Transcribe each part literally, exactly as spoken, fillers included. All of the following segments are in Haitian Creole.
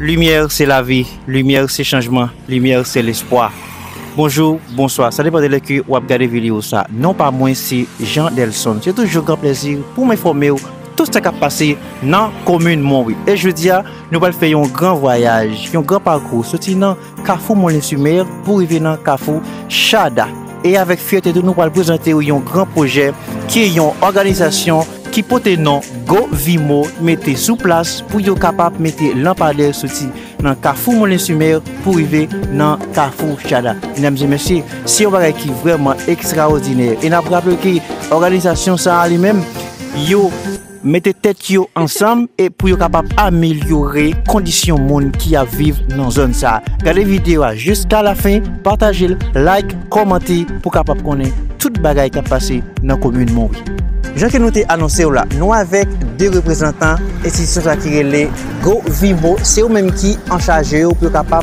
Limyè se lavi, limyè se chanjman, limyè se lespwa. Bonjou, bonswa, sa depann de lè ke w ap gade videyo sa. Non pa mwen se Jean Delson. Se toujou yon gran plezi pou m enfòme w tout sa k ap pase nan komin Monwi. E jodi a, nou pral fè yon gran vwayaj, yon gran pakou, soti nan Kafou Moulin sur Mer pou rive nan Kafou Chada. E avèk fyète tou, nou pral prezante w yon gran pwojè ki yon òganizasyon ki pote non Govimo mete sou plas pou yo kapab mete lanpadè soti nan Kafou Moulin sur Mer pou rive nan Kafou Chada. Medam e mesye, se yon bagay ki vrèman ekstraòdinè. E n ap raple ke òganizasyon sa a li menm, yo mete tèt yo ansanm e pou yo kapab amelyore kondisyon moun ki ap viv nan zòn sa a. Gade videyo a jiska lafen, pataje l, like, kòmante pou kapab konnen tout bagay k ap pase nan komin Monwi. Jan ke nou te anonse w la, nou avèk de reprezantan enstitisyon sa ki rele Govimo. Se yo menm ki anchaje yo pou yo kapab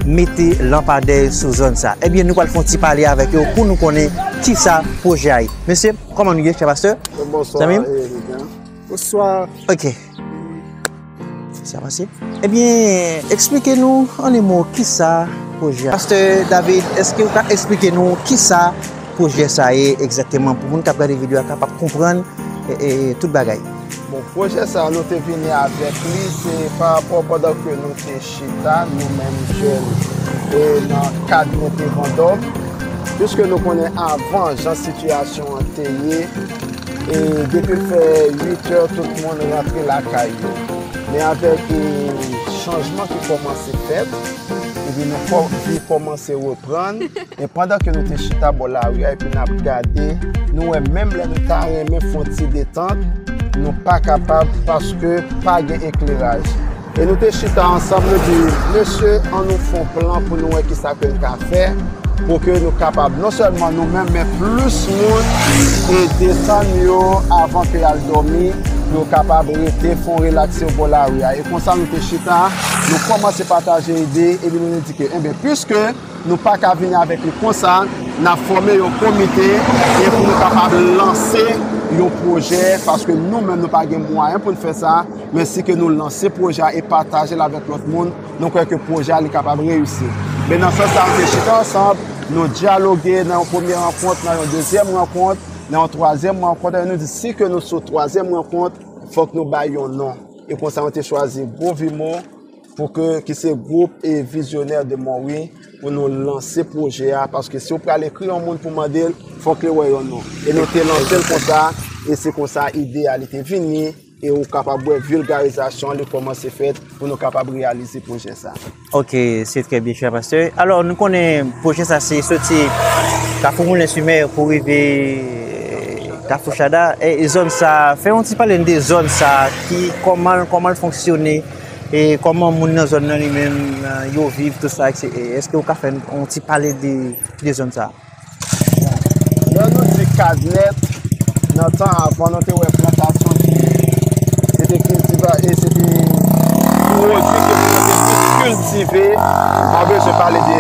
mete lanpadè sou zòn sa. Ebyen, nou pral fè yon ti pale avèk yo pou nou konnen kisa pwojè a ye. Mesye, kòman nou ye, chè pastè? Bonswa, Zanmi m? Bonswa. Ok. Sa pase? Ebyen, eksplike nou an de mo kisa pwojè a. Pastè David, èske w ka eksplike nou kisa pwojè sa ye egzakteman pou moun k ap gade videyo a kapab konprann e, e, tout bagay? Bon, pwojè sa nou te vini avèk li, se pa rapò pandan ke nou te chita, nou menm jèn, e nan kad nou te vandòm. Piske nou konnen avan jan sitiyasyon an te ye, e depi l fè uit è, tout moun rantre lakay yo. Men avèk, e, chanjman ki kòmanse fèt, epi nou kò-, vi kòmanse reprann. E pandan ke nou te chita bò lari a, epi n ap gade, nou wè menm lè nou ta renmen fè yon ti detant, nou pa kapab paske pa gen ekleraj. E nou te chita ansanm, nou di, mesye, ann nou fè yon plan pou nou wè kisa ke n ka fè, pou ke nou kapab, non sèlman nou menm, men plis moun, e detann yo avan ke y al dòmi, pou yo kapab rete, fè yon relakse bò lari a. E konsa nou te chita, nou kòmanse pataje ide, epi nou te di ke, enben, piske nou pa ka vini avèk li konsa, n ap fòme yon komite, e pou nou kapab lanse yon pwojè, paske nou menm nou pa gen mwayen pou n fè sa, men si ke nou lanse pwojè a e pataje l avèk lòt moun, nou kwè ke pwojè a li kapab reyisi. Men nan sans sa, nou te chita ansanm, nou dyaloge nan yon premye rankont, nan yon dezyèm rankont, nan yon twazyèm rankont, e nou di si ke nou sou twazyèm rankont, fòk nou bay yon non. E konsa, nou te chwazi Govimo, pou ke, ki se gwoup e vizyonè de Monwi, pou nou lanse pwojè a, paske si w pral ekri yon moun pou mande l, fòk li wè yon non. E nou te lanse l konsa, e se konsa ide a li te vini, e ou kapab wè vilgarizasyon li kòmanse fèt pou nou kapab reyalize pwojè sa. Ok, se trè byen, chè pastè. Alò, nou konnen pwojè sa se soti Kafou Moulin sur Mer pou rive Kafou Chada. E, e zòn sa, fè yon ti pale n de zòn sa, ki, kòman, kòman l fonksyone, e kòman moun nan zòn nan li menm, e, yo viv, tout sa, et cetera. Èske ou ka fè n yon ti pale de, de zòn sa? Lè nou di Kadnèt, nan tan avan, nou te wè plantasyon ki se te kiltiva, e se te pwodui ke moun te plis kiltive. M pa bezwen pale de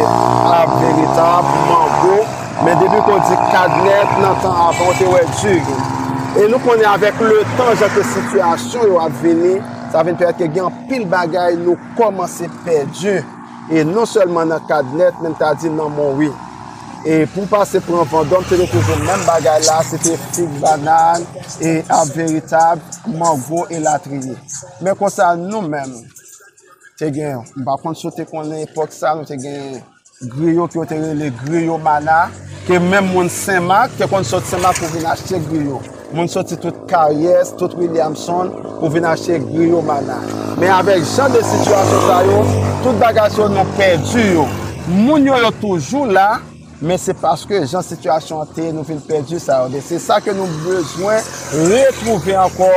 Ab Veritab, mango, men depi ke w di Kadnèt, nan tan avan, w te wè diri. E nou konnen avèk letan, jan ke sitiyasyon yo ap vini, sa vin pèmèt ke gen anpil bagay nou kòmanse pèdi. E non sèlman nan Kadnèt, men m ta di nan Monwi. E pou w pase pran Vandòm, te retwouve menm bagay la, se te fig, bannann, e Ab Veritab, mango, elatriye. Men konsa, nou menm, te gen, m pa konn si w te konnen epòk sa, nou te gen griyo ke yo te rele griyo Mana, ke menm moun Senmak te konn sot Senmak pou vin achte griyo. Moun soti tout Karyès, tout Williamson pou vin achte griyo Mana. Men avèk jan de sitiyasyon sa yo, tout bagay sa yo nou pèdi yo. Moun yo, yo toujou la, men se paske jan sitiyasyon an te ye, nou vin pèdi sa yo. Men se sa ke nou bezwen retwouve ankò.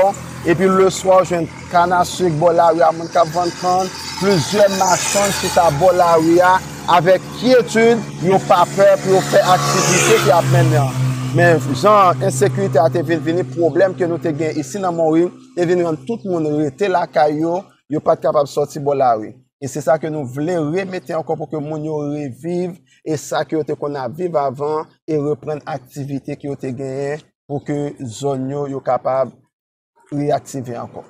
Epi leswa, w jwenn kann a sik bò lari a, moun k ap vann kann, plizyè machann chita bò lari a, avèk kyetid, yo pa pè pou yo fè aktivite ke y ap mennen an. Men jan ensekirite a te vin vini, pwoblèm ke nou te gen isi nan Monwi, te vin rann tout moun rete lakay yo, yo pa t kapab sòti bò lari. E se sa ke nou vle remete ankò pou ke moun yo reviv e sa ke yo te konn ap viv avan e reprann aktivite ke yo te genyen pou ke zòn yo, yo kapab reyaktive ankò.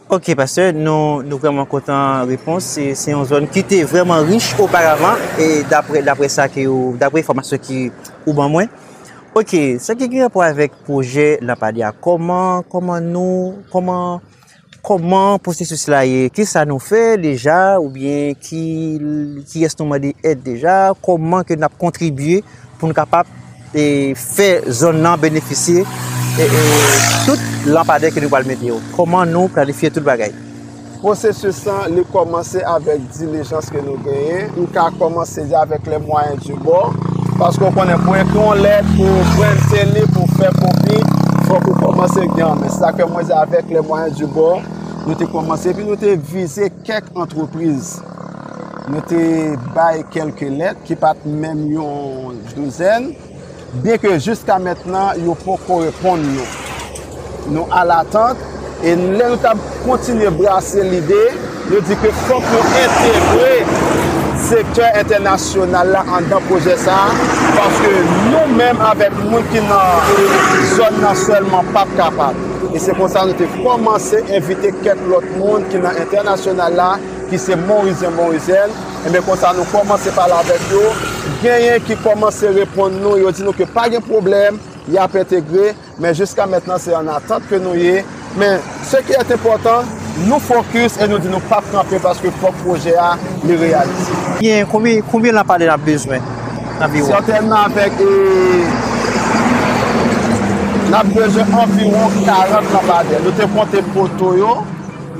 Ok, pastè, nou, nou vrèman kontan repons. Se, se yon zòn ki te vrèman rich oparavan, e daprè, daprè sa ke ou, daprè enfòmasyon ki ou ban mwen. Ok, sa ki gen rapò avèk pwojè Lanpadè a, kòman, kòman nou, kòman, kòman pwosesis la ye? Kisa nou fè deja, oubyen ki, kiyès nou mande èd deja? Kòman ke n ap kontribye pou n kapab, e, fè zòn nan benefisye, e, e, tout lanpadè ke nou pral mete yo? Kòman nou planifye tout bagay? Pwosesis lan, li kòmanse avèk dilijans ke nou genyen. M ka kòmanse di avèk les moyens du bord. Paske w konnen, pou ekri yon lèt, pou prente li, pou fè kopi, fòk ou kòmanse gen anmè. Se sa ke mwen di avèk les moyens du bord, nou te kòmanse, epi nou te vize kèk antrepriz. Nou te bay kèlke lèt ki pa t menm yon douzèn. Byenke jiska mentnan, yo poko reponn nou. Nou alatant, e lè nou t ap kontinye brase lide, nou di ke fòk nou entegre sektè entènasyonal la anndan pwojè sa a, paske nou menm avèk moun ki nan zòn nan sèlman p ap kapab. E se konsa nou te kòmanse envite kèk lòt moun ki nan entènasyonal la, ki se Morizyen, Morizyèn. Enben, konsa nou kòmanse pale avèk yo. Genyen ki kòmanse reponn nou, yo di nou ke pa gen pwoblèm, y ap entegre, men jiska mentnan se an atant ke nou ye. Men, ce qui est important, nou fokis e nou di nou p ap kanpe paske fòk pwojè a li reyalize. Byen, konbyen, konbyen lanpadè n ap bezwen anviwon? Sètènman, avèk, e, n ap bezwen anviwon karant lanpadè. Nou te konte poto yo,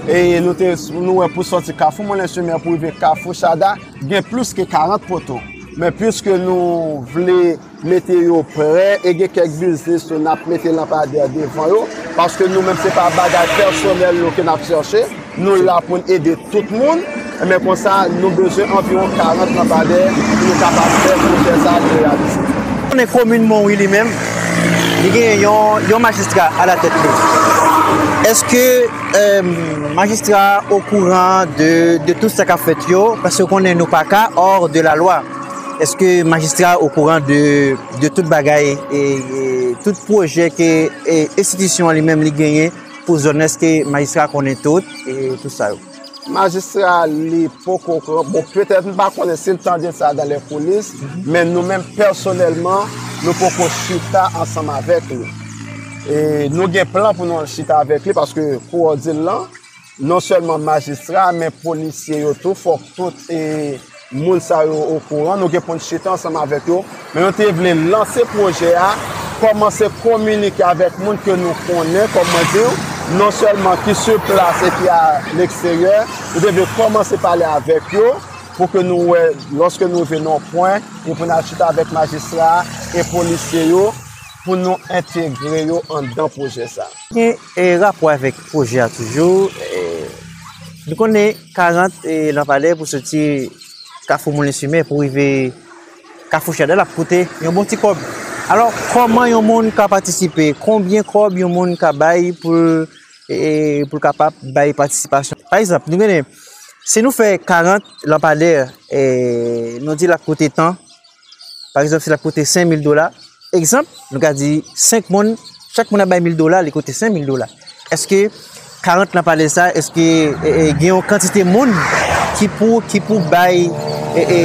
e nou te, nou wè pou sòti Kafou Moulin Sumè pou rive Kafou Chada, gen plis ke karant poto. Men piske nou vle mete yo prè, e gen kèk biznis tou n ap mete lanpadè devan yo, paske nou menm se pa bagay pèsonèl nou ke n ap chèche, nou la pou n ede tout moun, men konsa nou bezwen anviwon karant lanpadè pou nou kapab fè pwojè sa a reyalize. Konnen komin Monwi li menm, li gen yon, yon majistra alatèt li. Èske, e, majistra a okouran de, de tout sa k ap fèt yo? Paske konnen nou pa ka hors de la loi. Èske majistra a okouran de, de tout bagay, e, e tout pwojè ke, e, enstitisyon an li menm li genyen pou zòn nan? Èske majistra a konnen tout, e tout sa yo? Majistra a li poko okouran. Bon, petèt m pa konnen si l tande sa dans les coulisses, men nou menm pèsonèlman, nou poko chita ansanm avèk li. E nou gen plan pou nou chita avèk li, paske pou w di l lan, non sèlman majistra, men polisye yo tou, fòk tout, e, moun sa yo okouran. Nou gen pou n chita ansanm avèk yo, men nou te vle lanse pwojè a, kòmanse kominike avèk moun ke nou konnen, kòm mwen di w, non sèlman ki sou plas e ki a leksteryè, nou te vle kòmanse pale avèk yo pou ke nou wè, lòske nou rive nan yon pwen, e pou n al chita avèk majistra a e polisye yo, pou nou entegre yo anndan pwojè sa a. Gen, e, rapò avèk pwojè a toujou, e, nou konnen karant, e, lanpadè pou soti Kafou Moulin Sumè pou rive Kafou Chada, l ap koute yon bon ti kòb. Alò, kòman yon moun ka patisipe? Konbyen kòb yon moun ka bay pou, e, pou l kapab bay patisipasyon? Pa egzanp, nou konnen, si nou fè karant lanpadè, e, nou di l ap koute tan, pa egzanp, si l ap koute senk mil dola, egzanp, nou ka di senk moun, chak moun ap bay mil dola, li koute senk mil dola. Èske karant lanpadè sa, èske, e, e, gen yon kantite moun ki pou, ki pou bay, e, e,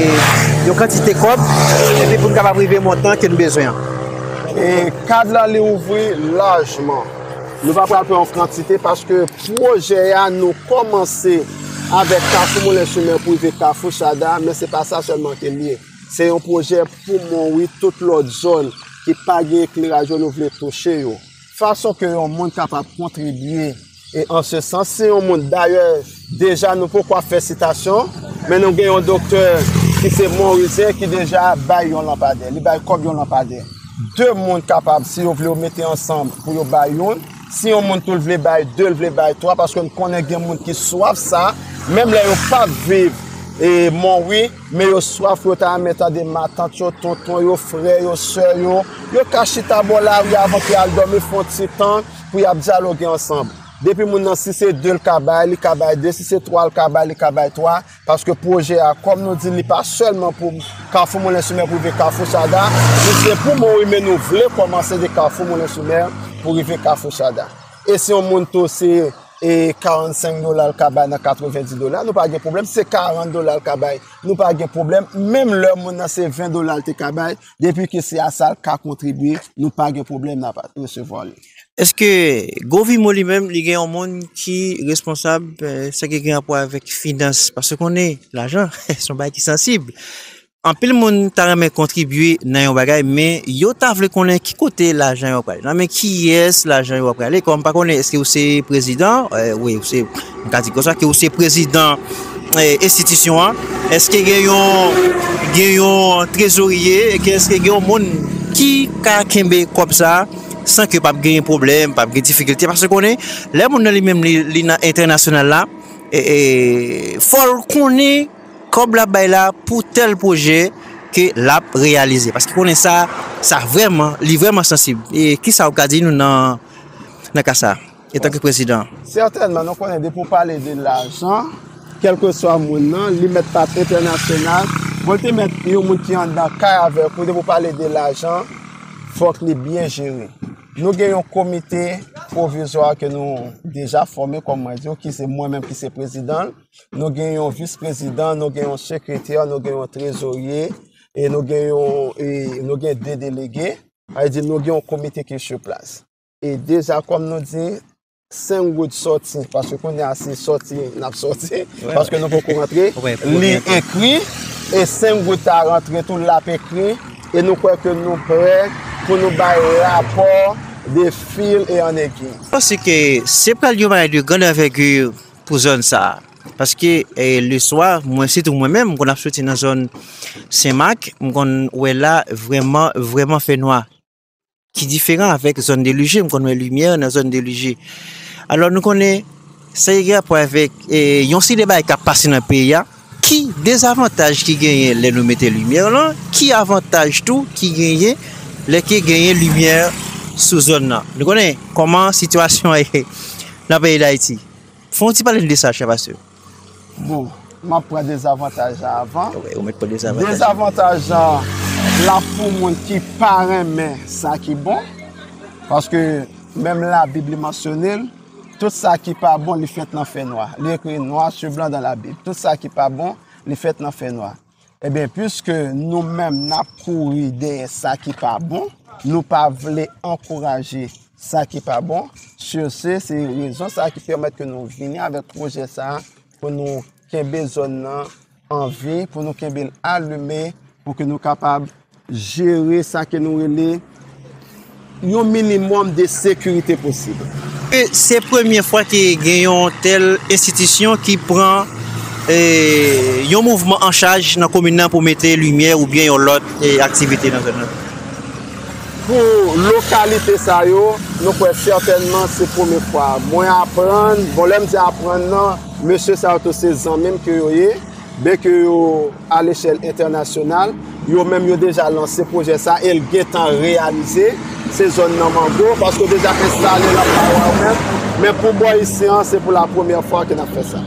yon kantite kòb, epi pou n kapab rive montan ke n bezwen an? E kad la, li ouvri lajman. Nou pa pral pran yon kantite paske pwojè a, nou kòmanse avèk Kafou Moulin Sumè pou rive Kafou Chada, men se pa sa sèlman ke l ye. Se yon pwojè pou Monwi, tout lòt zòn ki pa gen ekleraj yo, nou vle touche yo. Fason ke yon moun kapab kontribye, e an se sans, si yon moun, dayè, deja nou poko ap fè sitasyon, men nou gen yon doktè ki se Morizyen ki deja bay yon lanpadè, li bay kòb yon lanpadè. De moun kapab, si yo vle, yo mete ansanm pou yo bay youn. Si yon moun tou l vle bay de, l vle bay twa, paske n konnen gen moun ki swaf sa, menm lè yo p ap viv, e, Monwi, men yo swaf, yo ta renmen tande matant yo, tonton yo, frè yo, sè yo. Yo ka chita bò lari avan pou y al dòmi, fè yon ti tan pou y ap dyaloge ansanm. Depi moun nan, si se de l ka bay, li ka bay de, si se twa l ka bay, li ka bay twa. Paske pwojè a, kòm nou di, li pa sèlman pou Kafou Moulin Sumè pou rive Kafou Chada, li se pou Monwi, men nou vle kòmanse de Kafou Moulin Sumè pou rive Kafou Chada. E si yon moun tou se e karannsenk dola l ka bay nan katrevenndis dola, nou pa gen pwoblèm. Si se karant dola l ka bay, nou pa gen pwoblèm. Menm lè moun nan se ven dola l te ka bay, depi ke se a sa l ka kontribye, nou pa gen pwoblèm, n ap resevwa li. Èske Govimo li menm, li gen yon moun ki responsab, eh, sa ki gen rapò avèk finans? Paske konnen lajan, se yon bagay ki sansib. Anpil moun ta renmen kontribye nan yon bagay, men yo ta vle konnen ki kote lajan yo prale. Nan men kiyès lajan yo prale? Kòm m pa konnen, èske ou se prezidan? Eh, wi, ou se, m ka di konsa, ke ou se prezidan, eh, enstitisyon an. Èske gen yon, gen yon trezorye? Èske, èske gen yon moun ki ka kenbe kòb sa a san ke p ap gen pwoblèm, p ap gen difikilte? Paske konnen, lè moun nan li menm, li, li nan entènasyonal la, e, e, fò l konnen kòb l ap bay la pou tèl pwojè ke l ap reyalize. Paske konnen sa, sa vrèman, li vrèman sansib. E kisa w ka di nou nan, nan ka sa, etanke prezidan? Sètènman, nou konnen depi w pale de lajan, kèlkeswa moun nan, li mèt pa t entènasyonal, bon, l te mèt yon moun ki anndan kay avèk ou, depi w pale de lajan, fòk li byen jere. Nou gen yon komite pwovizwa ke nou deja fòme, kòm mwen di w, ki se mwen menm ki se prezidan l. Nou gen yon vis prezidan, nou gen yon sekretè, nou gen yon trezorye, e nou gen yon, e nou gen de delege. Sa vle di nou gen yon komite ki sur place. E deja, kòm nou di, senk goud sòti, paske kounye a se sòti n ap sòti, paske nou poko rantre, li ekri, e senk goud ta rantre tou, l ap ekri, e nou kwè ke nou prè pou nou bay rapò de fil e an egi. Paske se pral yon bagay de grande envergure pou zòn sa a. Paske, eh, le swa, mwen, sitou mwen menm, m konn ap soti nan zòn Senmak, m konn wè la vrèman, vrèman fè nwa. Ki diferan avèk zòn de Lije, m konn wè limyè nan zòn de Lije. Alò, nou konnen, sa gen rapò avèk, eh, yon seri de bagay k ap pase nan peyi a, ki dezavantaj ki genyen lè nou mete limyè lan, ki avantaj tou ki genyen lè ke genyen limyè sou zòn nan. Nou konnen kòman sitiyasyon an ye nan peyi Dayiti. Fè yon ti pale n de sa, chè pastè. Bon, m ap pran dezavantaj la avan. Wi, ou mèt pran dezavantaj la. Dezavantaj la, l ap pou moun ki pa renmen sa ki bon. Paske menm Labib li mansyone l, tout sa ki pa bon, li fèt nan fènwa. Li ekri noir sur blanc dans la Bible. Tout sa ki pa bon, li fèt nan fènwa. Ebyen, piske nou menm n ap kouri dèyè sa ki pa bon, nou pa vle ankouraje sa ki pa bon. Sur ce, se rezon sa a ki pèmèt ke nou vini avèk pwojè sa a, pou nou kenbe zòn nan an vi, pou nou kenbe l alime, pou ke nou kapab jere sa ke nou rele yon minimòm de sekirite posib. E se premye fwa ke gen yon tèl enstitisyon ki pran, e, yon mouvman an chaj nan komin nan pou mete limyè oubyen yon lòt, e, aktivite nan zòn nan? Pou lokalite sa yo, nou kwè sètènman se premye fwa. Mwen aprann, bon, lè m di aprann nan, mesye sa yo tou se zanmi m ke yo ye. Byen ke yo a lechèl entènasyonal, yo menm yo deja lanse pwojè sa e l gentan reyalize. Se zòn nan mango, paske yo deja enstale nan Parawa yo menm. Men pou bò isi an, se pou la premyè fwa ke n ap fè sa.